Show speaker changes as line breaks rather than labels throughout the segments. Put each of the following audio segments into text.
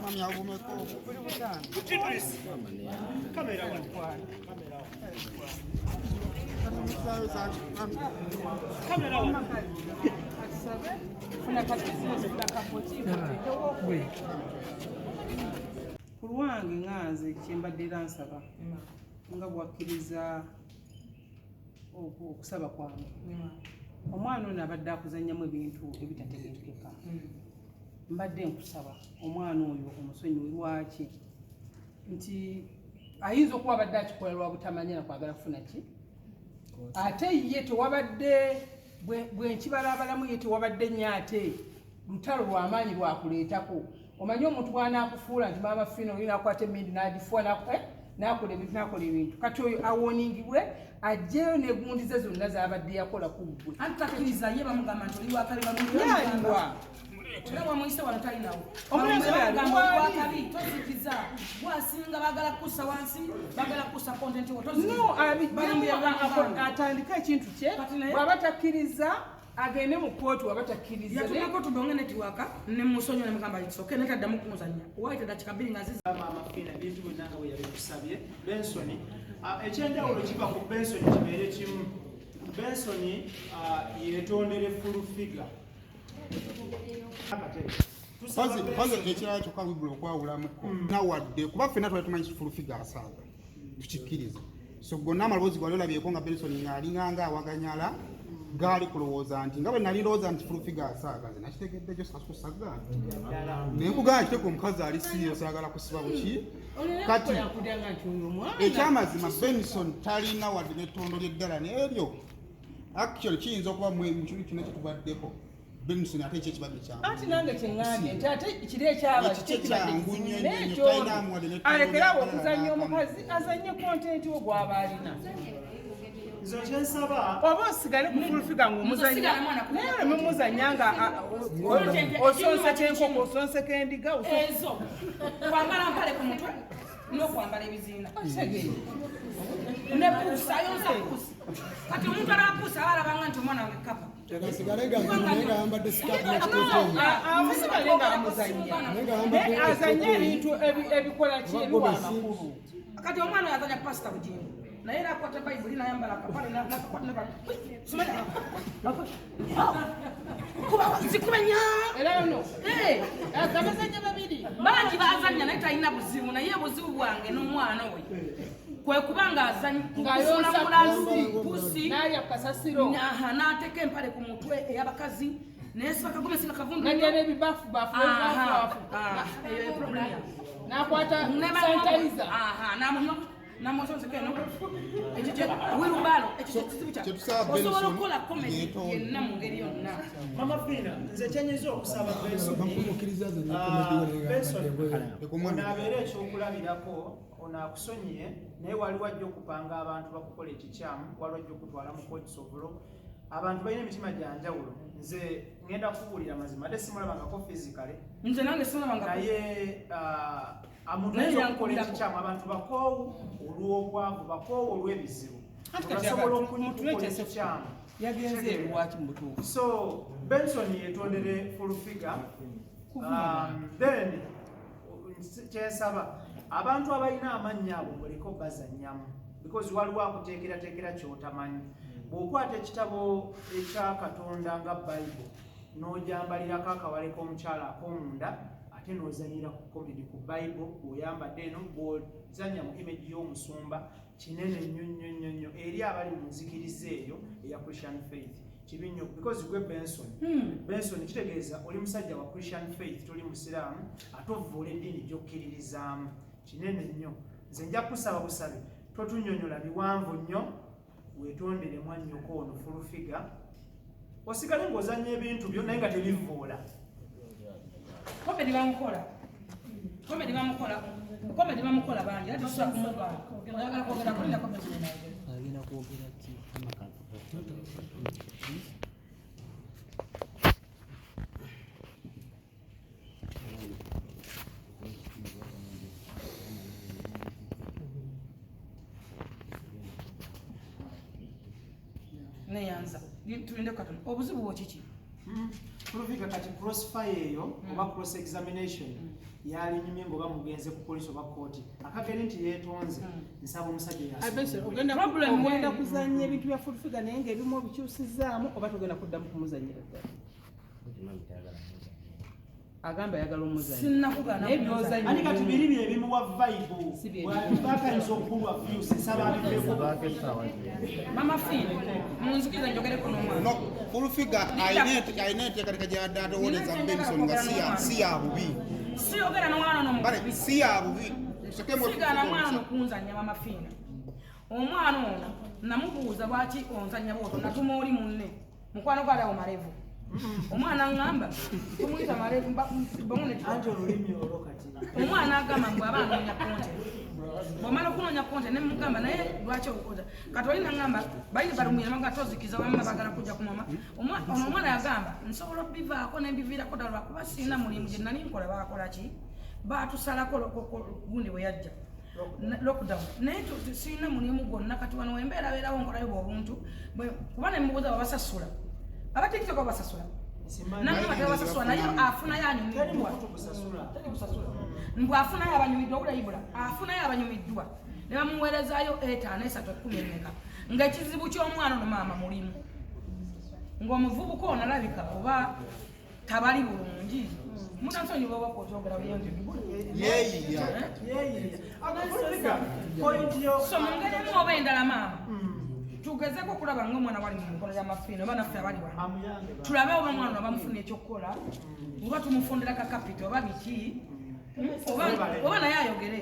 Mami avumeko.
Idris. Kamera wano. Kamera wano.
Ku lwange nga nze kyembadde era nsaba nga bwakkiriza okusaba kwange, omwana ono abadde akuzannyamu ebintu ebitategeerekeka. Mbadde nkusaba omwana oyo omusonyiwe. Lwaki nti ayinza okuba abadde akikola lwa butamanya nakwagala kufuna ki, ate ye tewabadde bwe nkibalabalamu, ye tewabadde nnyo ate lutalo lwamaanyi lwakuleetako. Omanyi omuntu bw'anaakufuula nti maama Fina oli nakwata emindi n'agifuwa n'akola ebintu n'akola ebintu, kati oyo awoningibwe ajjeyo negundi ze zonna z'abadde yakola ku ggwe.
Anti takkiriza, ye bamugamba nti oli wakabi.
Yaliwa?
Era wamuyise wano talinawo.
Omulenzi oyo ali
Bamugamba oli
wali.
wakabi, tozikiza gwasinga, baagala kukussa wansi, baagala kukussa content wo.
No, abijjemu, atandike ekintu kye.
Kati naye-
Bw'aba takkiriza agende mu kooti, waba takkiriza
Yatumako tubonge netiwaka nemusonyiwa nemugamba it's okay, netaddamu kunzanya waita dakika 2 nga nziza.
Maama Fina, ebintu byonna nga bwe yabikusabye Benson, ekyenjawulo kiva ku Benson kibeere kimu. Benson yeetondere Full Figure.
Pazi ekirala kyokka wibula okwawulamuko nawadde kuba ffenna twali tumanyi Full Figure asaaga, tukikkiriza. So gonna amaloboozi gwali olabyeko nga Benson ng'alinganga awaganyala gaali kulowooza nti nga bwe nali ndowooza nti Full Figure asaaga, nze nakitegedde kyo sakusagga naye nkugamba kiteka omukazi ali serious ayagala kusiba buki. Kati
yakudanga nti oyo omwana
ekyamazima Benson talina wadde n'ettondo ly'eddala n'eryo. Actually kiyinza okuba mu kintu kino kyetubaddeko Benson ate ekyo ekibadde kyangu.
Anti nange kyeŋŋambye nti ate kiri ekyaba
Ekikye kyangu nnyo nnyo nnyo,
ekyo
talina wadde n'ettondo
alekerawo
ly'eddala
okuzannya
n'akamu.
Omukazi azanye content wo gw'aba alina.
Nze kyensaba
Oba osigale ku Full Figure ng'omuzannya,
Nze sigala mwana ku-
naye oleme muzannya nga osonseka enkoko, osonseka endiga.
Ezo kwambala mpale ku mutwe n'okwambala ebiziina ne puusi, ayonsa puusi. Kati omuntu alaba puusi aba alabanga nti omwana wange kapa.
Asigale nga naye nga ayambadde sikaati n'ekiteeteeyi.
Amusigale nga amuzannya, naye azanye ebintu ebikola ki, ebiwa amakulu.
Kati omwana oyo azanya Pasita Bugingo, naye era akwata Bayibuli nayambala akapale nakakwata zikube nya.
Era no
Eh,
abazanya babiri.
Bangi bazanya naye talina buzibu, naye obuzibu bwange n'omwana oyo kwe kuba nga
Ng'ayonsa
azanya
pusi.
pusi.
N'alya ku kasasiro.
Aha, n'ateeka empale ku mutwe ey'abakazi nesiba kagomesi nga kavundu.
Najja n'ebibafubafu ebibafubafu.
Eyo problem yange.
N'akwata sanitizer.
Namosonseka eno ekyo wheelbarrow, ekyo kyekizibu kya
Kyetusaba
osobola
Benson
okukola comedy
yeetonde.
yenna mu ngeri yonna.
Mama Fina, nze kyenyinza okusaba Benson,
Bamukkiriza azanye comedy we naye nga
Benson,
ayambadde engoye.
Leka omwana.
Ono abeere ekyokulabirako, ono akusonyiye, naye waliwo ajja okupanga abantu bakukola ekikyamu, waliwo ajja okutwala mu courts of law. Abantu balina emitima gya njawulo. Nze ngenda kubuulira mazima, ate simulabangako physically.
Nze nange simulabanga.
Naye omuntu
Naye
ayinza okukola
yankulirako.
ekikyamu. Abantu bakoowu olw'obwavu, bakoowu olw'ebizibu.
Anti kati
Basobola
mutule
okukola
kyese
ekikyamu.
yagenze eruwaki mu butuufu?
So Benson yetondere Full Figure. Then kyensaba abantu abalina amannya abo muleke obazannyamu, because waliwo akuteekerateekera kyotamanyi. Bw'okwata ekitabo ekya Katonda nga Bible n'ojambalirako akawale k'omukyala ak'omunda, ate n'ozanyira ku comedy ku Bible bw'oyambadde eno, bw'ozanya mu image y'omusumba, kinene nnyo nnyo nnyo nnyo eri abali mu nzikiriza eyo eya Christian faith. Kibi nnyo because gwe Benson, Benson kitegeeza oli musajja wa Christian faith, toli musiraamu, ate ovuula eddiini gy'okkiririzaamu. Kinene nnyo. Nze nja kusaba busabi, totunnyonnyola biwanvu nnyo, weetondere mwannyoko ono Full Figure, osigale ng'ozannya ebintu byo naye nga tebivuula.
Comedy bamukola, comedy bamukola, comedy bamukola bangi, era tetusobola kumugaana. Oyagala kwogera kulinda comedy.
Agenda kwogera ki?
Neyanza, tulinde katono. Obuzibu bwo kiki?
Fulfiga kati crossfire eyo oba cross examination yalinyumye ng'oba mugenze ku poliisi oba kooti akageri nti yeetonze, nsaba omusajja
Abenson,
yasonyiwe.
ogenda
Problem
ogenda
eri.
kuzannya ebintu bya Full Figure naye ng'ebimu obikyusizaamu oba togenda kuddamu kumuzannyira ddala? Agamba ayagala omuzannya.
Sinnakugaana
Naye
kumuzannya.
by'ozannya
Ani kati biri bye bimuwa vibe
Si bye
bwakayinza okubulwa views, nsaba abiveeko.
Mama Fina, munzikirize njogereko n'omwana.
No, Full Figure alina enteekateeka gy'adde atowoleza Benson nga si ya bubi.
Siyogera n'omwana ono
Bale,
mubi.
si ya bubi.
Sigaana mwana ono kunzannya. Mama Fina, omwana ono namubuuza lwaki onzannya bwotyo, natuma oli munne mukwano gwali awo Malevu. Omwana aŋŋamba tumuyita Malevu bamune.
Anti olulimi olwo kati.
Omwana agamba mbu aba anoonya content, bwomala okunoonya content nemugamba naye lwaki okoza kati oli naŋŋamba balina balumira maga tozikiza wamma bagala kujja ku mama. Ono omwana yagamba nsobola obivaako nembiviirako ddala lwakuba sirina mulimu gye nali nkola, bakola ki, batusalako gundi bwe yajja lockdown, naye sirina mulimu gwonna kati wano wembeera beerawo nkolayo bwobuntu kuba nemubuuza babasasula aba TikTok babasasula, nagamba tebabasasula naye afunayo
Teri
anyumiddwa.
mukutu gusasula.
Teri kusasula, mbw afunayo abanyumiddwa obulayibula, afunayo abanyumiddwa ne bamuweerezaayo etaano, esatu, 10, emeka, ng'ekizibu ky'omwana ono maama mulimu ng'omuvubuka ono alabika oba tabali bulungi mutansonyiwa oba kwokyogera byenjibibule.
Yeeyiya.
Yeeyiya. Fulfiga, point yo.
So mu ngeri emu oba endala maama tugezeko okulaba ngaomwana wali mu mikono gy'amafiina oba naffe abali wano
Amuyambe ba.
tulabe oba omwana ono bamufuna ekyokukola oba tumufundira ka capital oba biki oba naye ayogere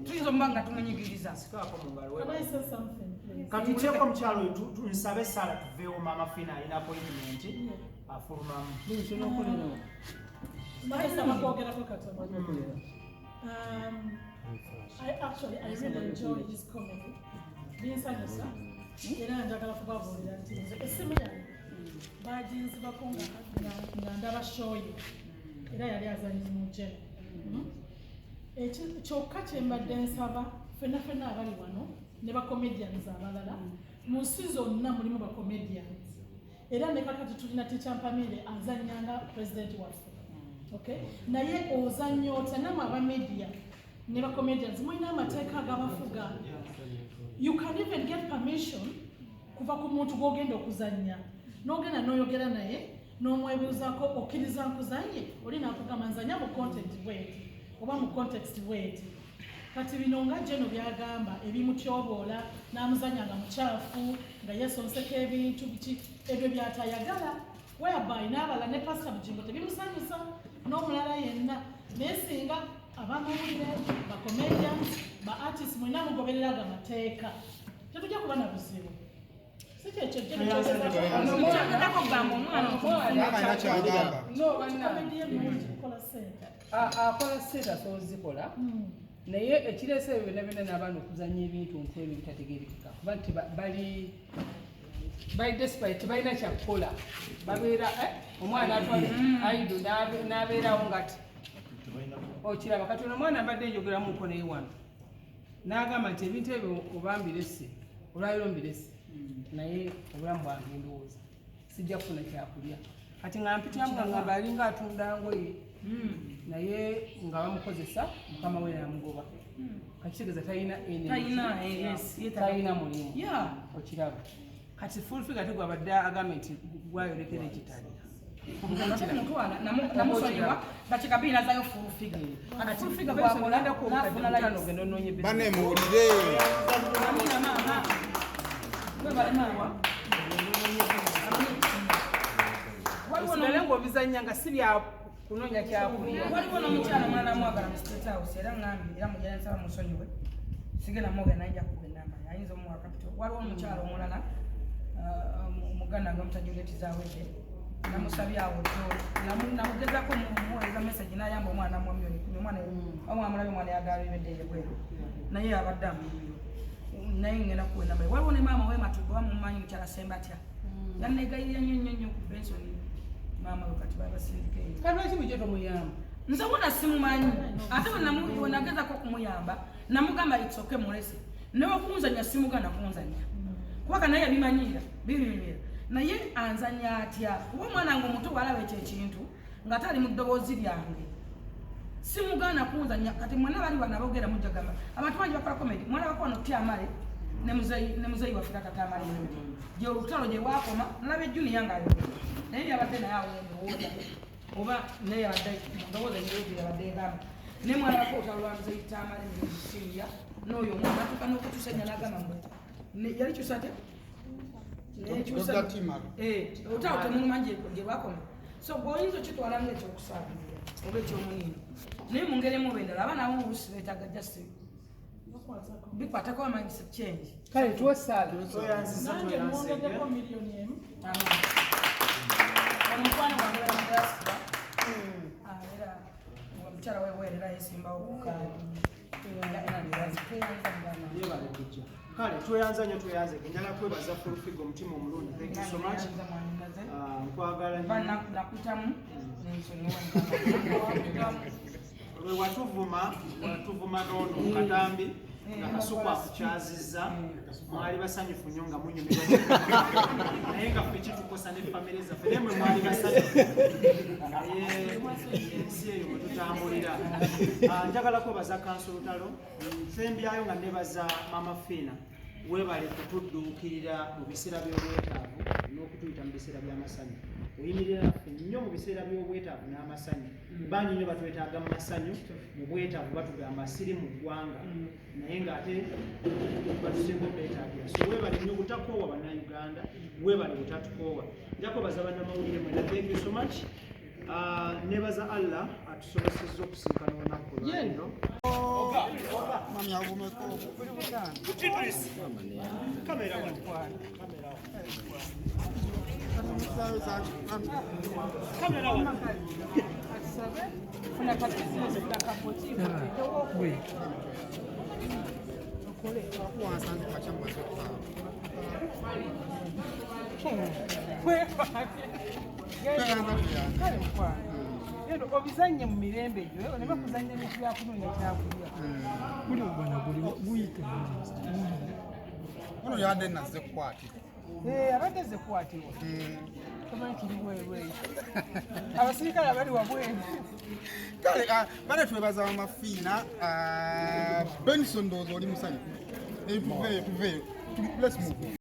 tuyinza omuba nga tumunyigiriza.
Sikaako mu ngalo.
Can I say something, please?
Katugyeko omukyalo oyo nsabe Sara tuveewo. Maama Fina alina appointment, afulumamu.
Nsaba kwogerako katono. I actually, I really enjoy his comedy. Binsanyusa era njagala kubabuulira nti nze essimu yange baginzibako nga ndaba show ye era yali azanyi mu jeno. Kyokka kye mbadde nsaba ffenna ffenna abali wano ne bacomedians abalala mu nsi zonna mulimu bacomedians era ne kakati tulina Teacher Mpamire azannyanga president waffe, okay? Naye ozannya otya namwe aba media ne bacomedians mulina amateeka agabafuga. You can even get permission kuva ku muntu gw'ogenda okuzannya n'ogenda n'oyogera naye n'omwebuuzaako okkiriza nkuzanye oli n'akugamba nzanya mu content bweti oba mu context bweti. Kati bino nga Jeno byagamba ebimutyoboola n'amuzanya nga mukyafu nga yeesonseka ebintu biki ebyo byatayagala whereby n'abalala ne Pastor Bugingo tebimusanyusa n'omulala yenna. Naye singa abamawulire, bacomedians, ba artists mwenna mugoberera ago amateeka tetujja kuba na buzibu, si kyekyo Jeno
Kyagezako kugamba omwana
Maama alina kyagamba.
No, bannange.
Comedy ennungi kukola ssente.
Akola ssente asobola ozikola naye ekireese ebyo byonna byonna n'abaana okuzannya ebintu nti ebyo bitategeerekeka kuba nti bali desperate, tebalina kyakukola babeera omwana atwala idle n'abeerawo nga ti okiraba kati ono omwana mbadde njogeramuko naye wano n'agamba nti ebintu ebyo oba mbirese olwaliro mbirese naye obulamu bwange ndowooza sijja kufuna kyakulya kati nga mpitiramu nga ngamba alinga atunda ngoye naye nga bamukozesa mukama we namugoba kakitegeeza talina energy,
Talina, yes, yeetaaga-
talina mulimu. Okiraba kati Full Figure ate gwabadde agambye nti gwayolekera ekitali.
Mutwana namusonyiwa dakika 2 nazayo Full Figure ati Full Figure bwakola nafuna likes.
Ogenda onoonye business.
Banne muwulire.
Amina maama, webale maama. Waliwo
osigale ng'obizannya nga si bya kunoonya kyakulya.
Waliwo n'omukyala omulala mwagala mu State House era ŋŋambye era mugenda nsaba musonyiwe sigenda mwogera naye nja kuwa enamba ayinza omuwa capital. Waliwo omukyala omulala muganda nga muta Juliet Zawedde namusabye awo namugezaako muweereza message n'ayamba omwana namuwa miliyoni 10 omwana omwana mulabye omwana yagala ebedde ebweru naye abadde amuyiro naye ngenda kuwa enamba ye. Waliwo ne maama w'ematugo bamumanyi mukyala Sembatya yanegayirira nnyo nnyo nnyo ku Benson maama we kati babasindika eyo.
Kati lwaki bulijjo tomuyamba?
Nze wona simumanyi ate bwe nagezako okumuyamba namugamba it's okay mulese newe kunzanya simugana kunzanya kubaka naye yabimanyiira bibinyumira. Naye anzanya atya? Kuba omwana wange omuto bw'alaba ekyo ekintu nga tali mu ddoboozi lyange, simugaana kunzanya. Kati mwena bali wano aboogera mujja gamba abantu bangi bakola comedy. Mwana wako wano Tamale ne muzeeyi waffe taata Tamale gye olutalo gye lwakoma, nalaba ejuniya ng'ayogera, naye yabadde naye awendowooza oba naye yabadde ndowooza yeyo yabadde egamba ne mwana wako olutalo lwa muzeeyi Tamale ne siniya n'oyo omwana atuuka n'okukyusa ennya n'agamba mbu yali kyusa atya? Nekyusa.
Dr. Timaro.
Olutalo temulumanyi gye lwakoma, so bw'oyinza okitwala nga ekyokusaagirira oba ekyomuniino, naye mu ngeri emu oba endala abaana abamu oluusi beetaaga just bikwatako amanyi change.
Kale tuwesaala.
Tweyanziza.
Nange
Tweyanzege.
mwongeddeko 1 million.
Omukwano wange era mu diaspora, era omukyala weweerera yesimbawo
Yebale kujja. Kale tweyanza nnyo, tweyanzege. Njala kwebaza Full Figure, omutima omulungi. Thank you so much. Ah, nkwagala nnyo.
Nakutamu.
Lwe watuvuma, watuvuma n'ono katambi nga Kasuku akukyazizza, mwali basanyufu nnyo nga munyumirwa, naye nga ffe kitukosa ne famire zaffe, naye mwe mwali basanyufu, naye ensi eyo mwe tutambulira. Ah, njagala kwebaza Kanso Lutalo, nsembyayo nga nebaza Mama Fiina. Weebale kutudduukirira mu biseera by'obwetaavu n'okutuyita mu biseera by'amasanyu. Oyimirira naffe nnyo mu biseera by'obwetaavu n'amasanyu. Bangi nnyo batwetaaga mu masanyu, mu bwetaavu batugamba siri mu ggwanga, naye ng'ate batusinga okwetaagira. So weebale nnyo butakoowa bannayuganda, weebale butatukoowa. Nja kwebaza bannamawulire mwena, thank you so much. Ah, nebaza Allah atusobosezza okusinkana olunaku olwaleero.
Mami avumeko.
Idris, kamera wano. Kamera wano.
Funa kabizinesi, funa kaboti oteekewo okole.
Wansanze kakya mumaze okukaaba.
Kale mukwano, eno obizannye mu mirembe gyo, oleme kuzannya bintu byakunoonya kyakulya.
Guli ogwana guli guyite.
Ono yadde nazze kukwatibwa.
Eh, abadde azze kukwatibwa, tomanyi kiri bweru eyo, abasirikale abali wabweru.
Kale ah, bane twebaza Mama Fiina. Benson, ndowooza oli musanyufu. Eh, tuveeyo, tuveeyo. Let's move on.